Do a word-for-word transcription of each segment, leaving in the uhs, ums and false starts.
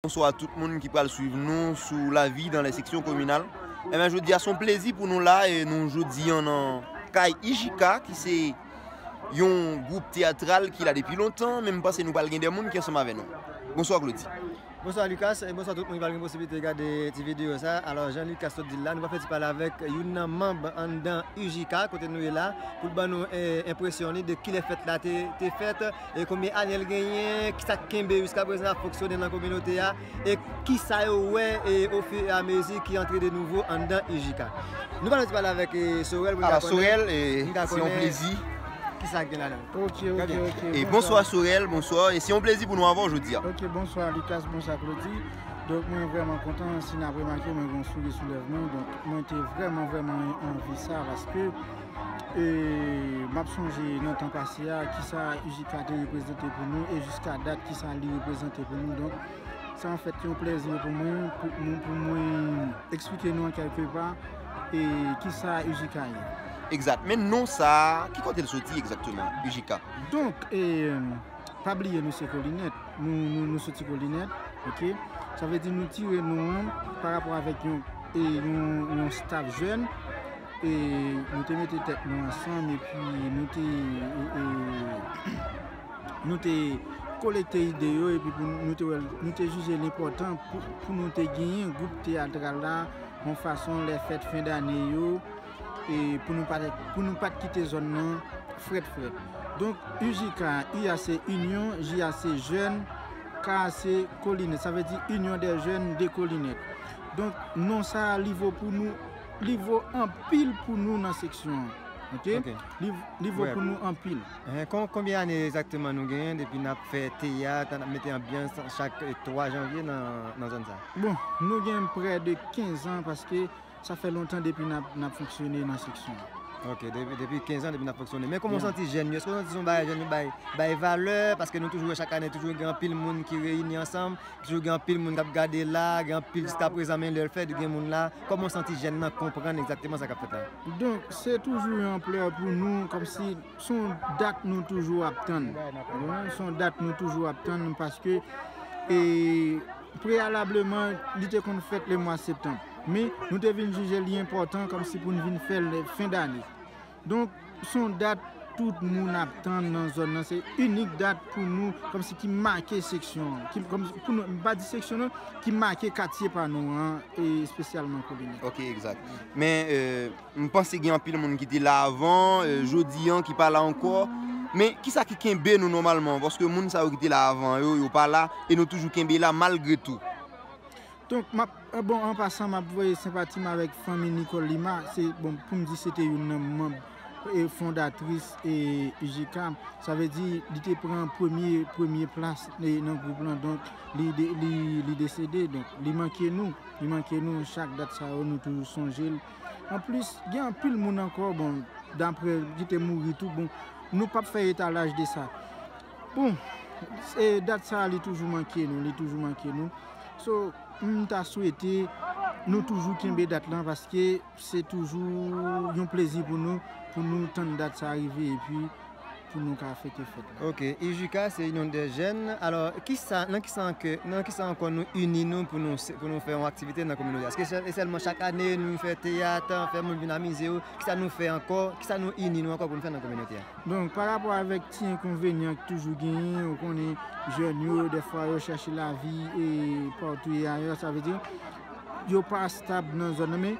Bonswa a tout moun ki pral swiv nou sou La Vie dans les sections communales. Ebyen, jodi a se yon plezi pou nou la, e nou jodi an nan kay I J K, ki se yon gwoup teyatral ki la depi lontan, men m panse nou pral gen de moun ki ansanm avè nou. Bonswa, Claudy. Bonswa, Lucas, e bonswa tout moun ki pral gen posiblite gade ti videyo sa. Alò, jan Lucas sot di l la, nou pral fè ti pale avèk youn nan manm anndan I J K, kote nou ye la, pou l ban nou, e, enpresyon li de kilè fèt la te, te fèt, e konbyen ane l genyen, kisa k kenbe jiska prezan ap fonksyone nan kominote a, e kisa yo wè, e ofiramezi ki antre de nouvo anndan I J K. Nou pral fè ti pale avèk, e, Sorel, pou n ka konnen, Sorel, e, se yon plezi. Kisa k gen ladan l? Ok, ok, ok. E bonswa, Sorel, bonswa. E se yon plezi pou nou avè w jodi a. Ok, bonswa, Lucas, bonswa, Claudy. Donk, mwen vrèman kontan, si n ap remake, mwen gen yon souri sou lèv mwen. Donk, mwen te vrèman, vrèman anvi sa, paske, e, m ap sonje nan tan pase a, kisa I J K te reprezante pou nou, e jiska dat, kisa li reprezante pou nou. Donk, sa, anfèt, yon plezi pou mwen, pou, pou, pou mwen eksplike nou an kèlke pa, e, kisa I J K ye. Egzat. Men non sa a, ki kote l soti egzakteman, I J K? Donk, e, pa bliye nou se Kolinèt. Nou, nou, nou soti Kolinèt, ok? Sa vle di nou tire non an pa rapò avèk yon, e, yon, yon staff jèn. E nou te mete tèt nou ansanm, epi nou te, e, e, nou te kolekte ide yo, epi pou nou te wè, nou te jije l enpòtan pou, pou nou te genyen gwoup teyatral la, yon fason lè fèt fen dane yo, e pou nou pa t, pou nou pa t kite zòn nan frèt frèt. Donk, I J K, I a se Inyon, J a se Jèn, K a se Kolinèt, sa vle di Union des Jeunes de Kolinèt. Donk, non sa a, li vo pou nou, li vo anpil pou nou nan seksyon an. Ok? Ok. Li, li vo pou nou anpil. Ehe, kon-, konbyen ane egzakteman nou genyen depi n ap fè teyat, n ap mete anbyans chak, e, twa janvye nan, nan zòn sa? Bon, nou gen prè de kenz an, paske sa fè lontan depi n ap, n ap fonksyone nan seksyon an. Ok, depi, depi kenz an depi n ap fonksyone. Men kòman w santi jèn yo? Èske w santi se yon bagay jèn yo bay, bay valè? Paske nou toujou wè chak ane, toujou gen anpil moun ki reyini ansanm, toujou gen anpil moun k ap gade la, gen anpil jiska prezan, men lè l fèt, gen moun la. Kòman w santi jèn nan konprann egzakteman sa k ap fèt la? Donk, se toujou yon anplè pou nou, kòmsi se yon dat nou toujou ap tann. Wi, se yon dat nou toujou ap tann paske, e, preyalableman, li te konn fèt le mwa septanm. Men, nou te vin jije li enpòtan kòmsi pou n vin fè l fen dane. Donk, se yon dat tout moun ap tann nan zòn nan. Se inik dat pou nou, kòmsi ki make seksyon an. Ki, kòmsi, pou nou, m pa di seksyon nan, ki make katye pa nou an, e espesyalman Kolinèt. Ok, egzak. Men, e, M panse gen anpil moun ki te la avan, e, jodi an ki pa la ankò. Men kisa ki kenbe nou nòmalman? Paske moun sa yo ki te la avan yo, yo pa la, e nou toujou kenbe la malgre tou. Donk, m ap, e, bon, an pasan, m ap voye senpati m avèk fanmi Nicole Lima. Se, bon, pou m di, se te youn nan manm, e, fondatris, e, I J K. Sa vle di, li te pran premye, premye plas, e, nan gwoup lan. Donk, li de-, li, li desede. Donk, li manke nou. Li manke nou. Chak dat sa yo, nou toujou sonje l. Anplis, gen anpil moun ankò, bon, daprè ki te mouri tou, bon, nou p ap fè etalaj de sa. Bon, e, dat sa a, li toujou manke nou, li toujou manke nou. So, m ta swete nou toujou kenbe dat lan, paske se toujou yon plezi pou nou, pou nou tann dat sa a rive, epi pou nou ka fete fèt la. Ok, I J K se Union des Jeunes. Alò, kisa, nan kisa ankò, nan kisa ankò nou ini nou pou nou se, pou nou fè yon aktivite nan kominote a? Èske se, e sèlman chak ane nou fè teyat, fè moun vin amize yo? Kisa nou fè ankò? Kisa nou ini nou ankò pou nou fè nan kominote a? Donk, pa rapò avèk ti enkonvenyan ki toujou genyen, ou konnen jèn yo, dèfwa yo chèche lavi, e, patou e ayè, sa vle di, yo pa stab nan zòn nan, men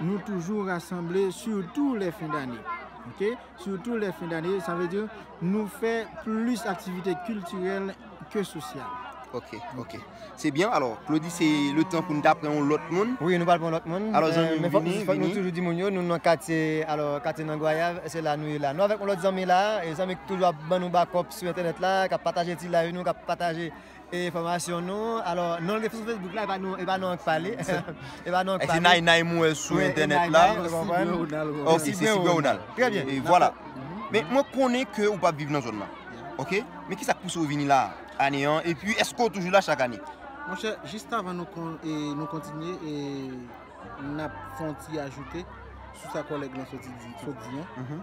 nou toujou rasanble, sitou lè fen dane. Ok? Sitou lè fen dane, sa vle di nou fè plis aktivite kiltirèl ke sosyal. Ok, ok. Se byen. Alò, Claudy, se le tan pou n ta pran yon lòt moun. Wi, nou pral pran yon lòt moun. Alò, zanmi m, vini, fòk nou toujou di moun yo, nou nan katye, alò, katye nan Gwayav, se la nou ye la. Nou avèk yon lòt zanmi la, e zanmi ki toujou ap ban nou bakòp sou entènèt la, k ap pataje ti live nou, k ap pataje e enfòmasyon nou. Alò, non l gen sou Facebook la, e pa nou, e pa nou ank pale. E pa nou ank pale. Se Nay Nay m wè sou entènèt la. Wi, e Nay Nay, ou konprann? Ok, se Sibren Ronald. Trè byen. E vwala. Men mwen konnen ke ou p ap viv nan zòn nan. Ok? Men kisa k pouse w vini la ane an? Epi, èske w toujou la chak ane? Monchè, jis avan nou kon-, e, nou kontinye, e, n ap fè yon ti ajoute sou sa kòlèg lan sot di, sot di an. Mhm.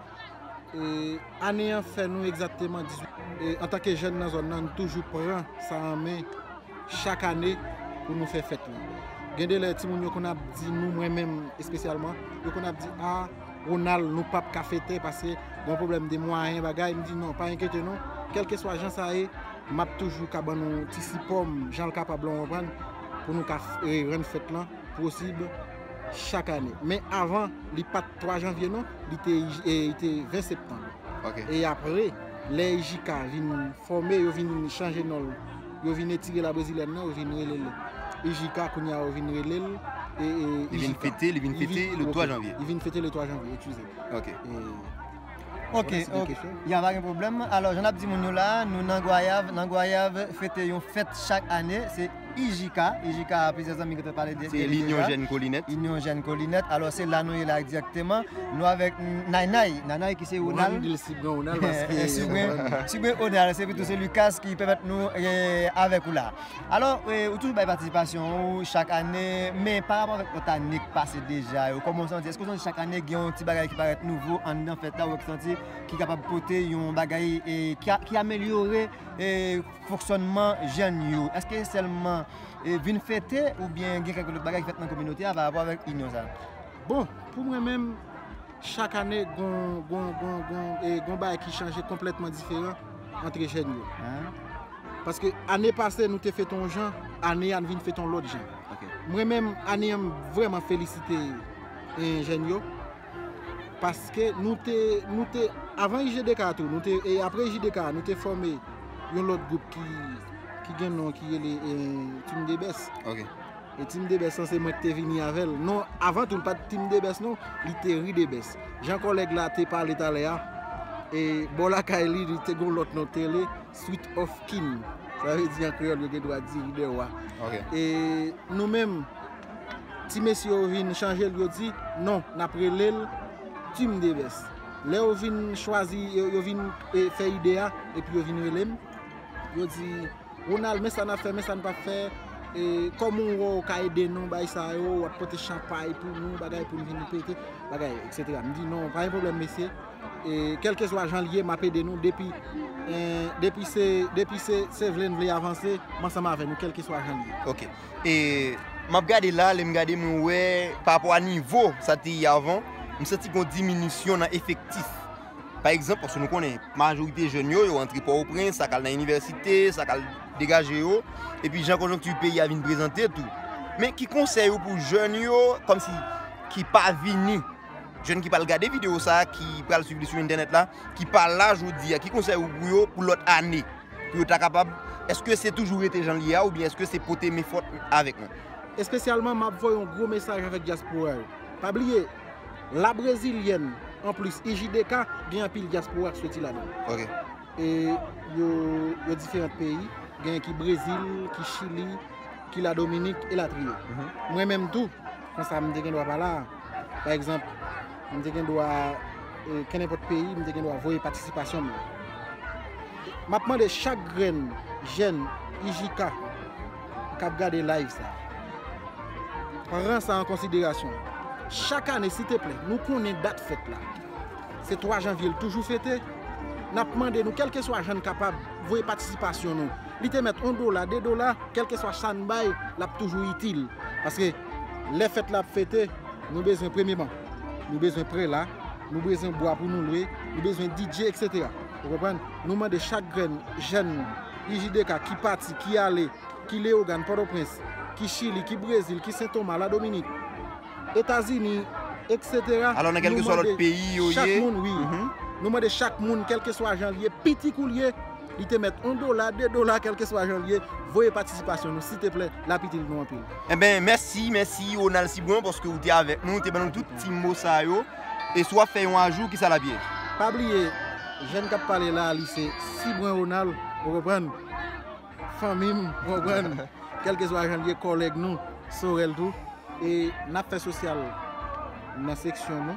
E, ane an fè nou egzakteman dizuit. E, antanke jèn nan zòn nan, n toujou pran sa an men chak ane pou nou fè fèt la. Gen de lè timoun yo konn ap di nou, mwen menm espesyalman, yo konn ap di, a, Ronald, nou p ap ka fete paske gen pwoblèm de mwayen, bagay. M di non, pa enkyete nou, kèlkeswa jan sa ye, m ap toujou ka ban nou ti sipò m, jan l kapab la, w konprann, pou nou ka f- e, rann fèt lan posib chak ane. Men avan, li pa t twa janvye non, li te, e, li te ven septanm. E apre, lè I J K vin fòme, yo vin chanje non l, yo vin etire la brezilyèn nan, yo vin rele l I J K, kounye a yo vin rele l, e, e, Li vin I J K. Fete, li vin Li vin- fete le ok. twa janvye. Li vin fete le twa janvye, eskize. Ok. E, Ok, Vwala, se de ok. Kesyon. Ya, pa gen pwoblèm. Alò, jan n ap di moun yo la, nou nan Gwayav. Nan Gwayav, fete yon fèt chak ane. Se I J K. I J K, plizyè zanmi ki te pale de Se de li Linyon deja. Jèn Kolinèt. Inyon Jèn Kolinèt. Alò, se la nou ye la dirèkteman. Nou avèk Naynay. Naynay ki se Ronald. Mwen di l Sibren Ronald paske Sibren, Sibren Ronald. Se pi tou se Lucas ki pèmèt nou e, avèk ou la. Alò, e, ou toujou bay patisipasyon ou chak ane, men pa rapò avèk lòt ane k pase deja yo, kòman w santi? Èske w santi chak ane gen yon ti bagay ki parèt nouvo anndan fèt la, ou wè ki santi ki kapab pote yon bagay e, ki, a- ki amelyore e, fonksyònman jèn yo? Èske se sèlman e, vin fete oubyen gen kèk lòt bagay ki fèt nan kominote a pa rapò avèk inyon sa? Bon, pou mwen menm, chak ane, gon, gon, gon, gon, e, gon bagay ki chanje konplètman diferan antre jèn yo. Paske ane pase, nou te fete yon jan, ane a, n vin fete yon lòt jan. Mwen menm, ane an, m vrèman felisite e, jèn yo. Paske nou te, nou te, avan I J D K tou, nou te, e apre I J D K, nou te fòme yon lòt gwoup ki, ki gen non ki rele e, Team Debès. E Team Debès lan se mwen ki te vini avè l. Non, avan tou, li pa t Team Debès non, li te Ri Debès. Jan kòlèg la te pale talè a, e bò lakay li, li te gen yon lòt non ki te rele Sweet of Kin. Sa vle di an kreyòl, yo gen dwa di ri dè wa. E nou menm, ti mesye yo vin chanje l, yo di, non, n ap rele l Team Debès. Lè yo vin chwazi, yo, yo vin e, fè ide a, epi yo vin rele m, yo di, Ronald, men sa n ap fè, men sa n p ap fè, e, kòman w wè w ka ede nou, bay sa yo, w ap pote chanpay pou nou, bagay pou n vin pete, bagay, etsetera. M di, non, pa gen pwoblèm, mesye. E, kèlkeswa jan l ye, m ap ede nou depi, e, depi se, depi se, se vle n vle avanse, m ansanm avè nou, kèlkeswa jan l ye. Ok. E, m ap gade la, lè m gade, mwen wè, pa rapò a nivo sa te ye avan, m santi gen yon diminisyon nan efektif. Pa egzanp, paske nou konnen, majorite jèn yo, yo antre Pòtoprens, sa k al nan inivèsite, sa k al degaje yo, epi jan konjonkti peyi a vin prezante tou. Men ki konsèy ou pou jèn yo, kòmsi, ki pa vini, jèn ki pral gade videyo sa a, ki pral swiv li sou entènèt la, ki pa la jodi a, ki konsèy ou pou yo pou lòt ane? Pou yo ta kapab, èske se toujou rete jan l ye a, oubyen èske se pote men fòt avèk nou? Espesyalman, m ap voye yon gwo mesaj avèk dyaspora yo. Pa bliye, la brezilyèn, anplis I J D K, gen anpil dyaspora k soti ladan l. Ok. E yo, yo diferan peyi, gen ki Brezil, ki Chili, ki Ladominik, elatriye. Mwen menm tou, konsa m te gen dwa pa la a. Pa egzanp, m te gen dwa, e, kenenpòt peyi, m te gen dwa voye patisipasyon m nan. M ap mande chak grenn jèn I J K k ap gade live sa a, pran sa an konsiderasyon. Chak ane, siteplè, nou konnen dat fèt la. Se twa janvye l toujou fete. N ap mande nou, kèlkeswa jan n kapab, voye patisipasyon nou. Li te mèt yon dola, de dola, kèlkeswa sa n bay, l ap toujou itil. Paske lè fèt la ap fete, nou bezwen premyeman, nou bezwen prela, nou bezwen bwa pou nou lwe, nou bezwen D J, etsetera. Ou konprann? Nou mande chak grenn jèn I J D K ki pati, ki ale, ki Leyogàn, Pòtoprens, ki Chili, ki Brezil, ki Sen Toma, Ladominik, Etazini, etsetera. Alò, nan kèlkeswa lòt peyi yo ye. Nou mande chak moun, wi. Nou mande chak moun, kèlkeswa jan l ye, piti kou l ye, li te mèt yon dola, de dola, kèlkeswa jan l ye, voye patisipasyon nou, siteplè, l ap itil nou anpil. Enben, mèsi, mèsi, Ronald Sibren, paske ou te avèk nou, ou te ban nou tout ti mo sa yo. E si w ap fè yon ajou, kisa l ap ye? Pa bliye, jèn k ap pale la a, li se Sibren Ronald, ou konprann? Fanmi m, ou konprann? Kèlkeswa jan l ye, kòlèg nou, Sorèl tou. E n ap fè sosyal nan seksyon nou.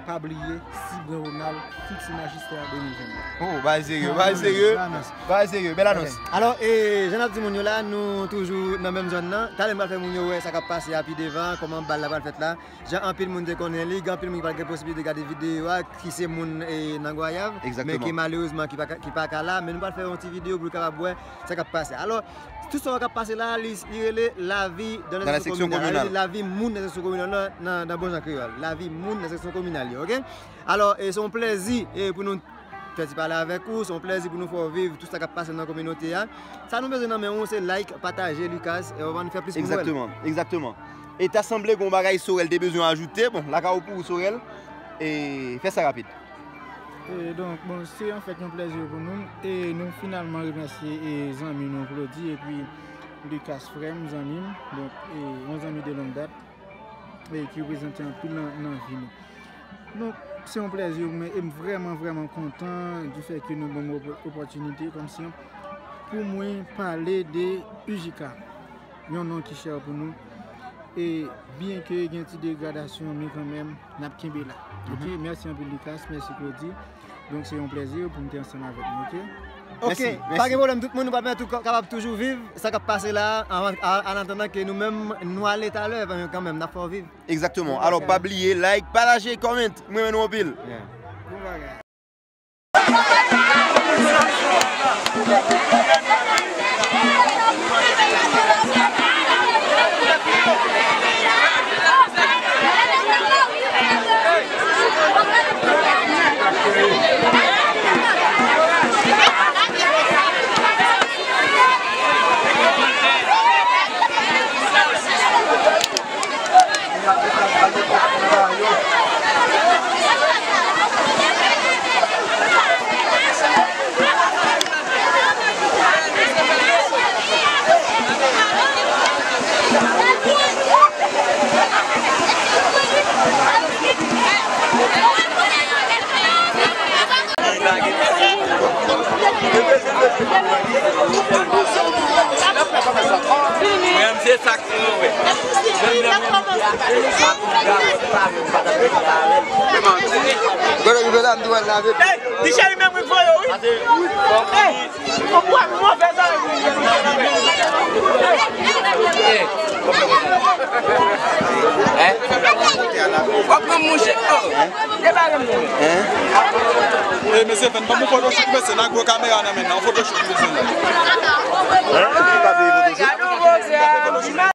Pa bliye, Sibren Ronald, Fiksi Majistra de mil vennde. Oh, bagay serye, bagay serye. Bèl anons. Bagay serye, bèl anons. Alò, e, jan n ap di moun yo la, nou toujou nan menm zòn nan. Talè m pral fè moun yo wè sa k ap pase a pi devan, kòman bal la pral fèt la. Jan anpil moun te konnen li, gen anpil moun ki pral gen posiblite gade videyo a, ki se moun, e, nan Gwayav, men ki malerezman ki pa ka, ki pa ka la, men nou pral fè yon ti videyo pou nou kapab wè sa k ap pase. Alò, tout sa k ap pase la, li, li rele lavi dans la section communale. Li rele lavi moun nan seksyon kominal nan, nan, nan bon jan kreyòl. Lavi moun nan seksyon kominal yo, oke? Alò, e, se yon plèzi, e, pou nou fè ti pale avèk ou, se yon plèzi pou nou fè w viv tout sa k ap pase nan kominote a. Sa nou bezwen nan men ou, se like, pataje, Lucas, e, w ap fè plis pou nou wè l. Egzakteman, egzakteman. E ta sanble gen yon bagay Sorel te bezwen ajoute, bon, lakay ou pou ou, Sorel, e, fè sa rapid. E donk, bon, se anfèt yon plèzi pou nou, e nou finalman remèsye, e, zanmi nou Claudy, epi Lucas, frè m, zanmi m, donk, e, yon zanmi de longue date, e ki reprezante anpil nan, nan vi nou. Donk, se yon plèzi pou mwen, e m vrèman, vrèman kontan du fait que nou ban m opò-, opòtinite kòmsi pou mwen pale de U J K, yon non ki chè pou nou. E byen ke gen ti degradasyon, men kanmenm, n ap kenbe la. Oke, mèsi anpil, Lucas, mèsi, Claudy. Donk, se yon plèzi pou m te ansanm avèk nou, oke? Oke, pa gen pwoblèm, tout moun, nou pral pèmèt ou kapab toujou viv sa k ap pase la, an, an, an atandan ke nou menm, nou ale talè, men kanmenm, n ap fè w viv. Egzakteman. Alò, pa bliye, like, pataje, comment. Mwen renmen nou anpil. Yeah. Bon bagay. Mwen menm se sa k mwen wè. Gade rive la, m di w al lave. Hey, ti cheri menm wi voye wi. Hey, w ap move sa. Hein? W ap pran mouche. Oh. E mesye, fè n ban m yon foto shoot, mesye, nan gwo kamera nan men nan, yon foto shoot, mesye. Hein? Ou ki pa peye foto shoot?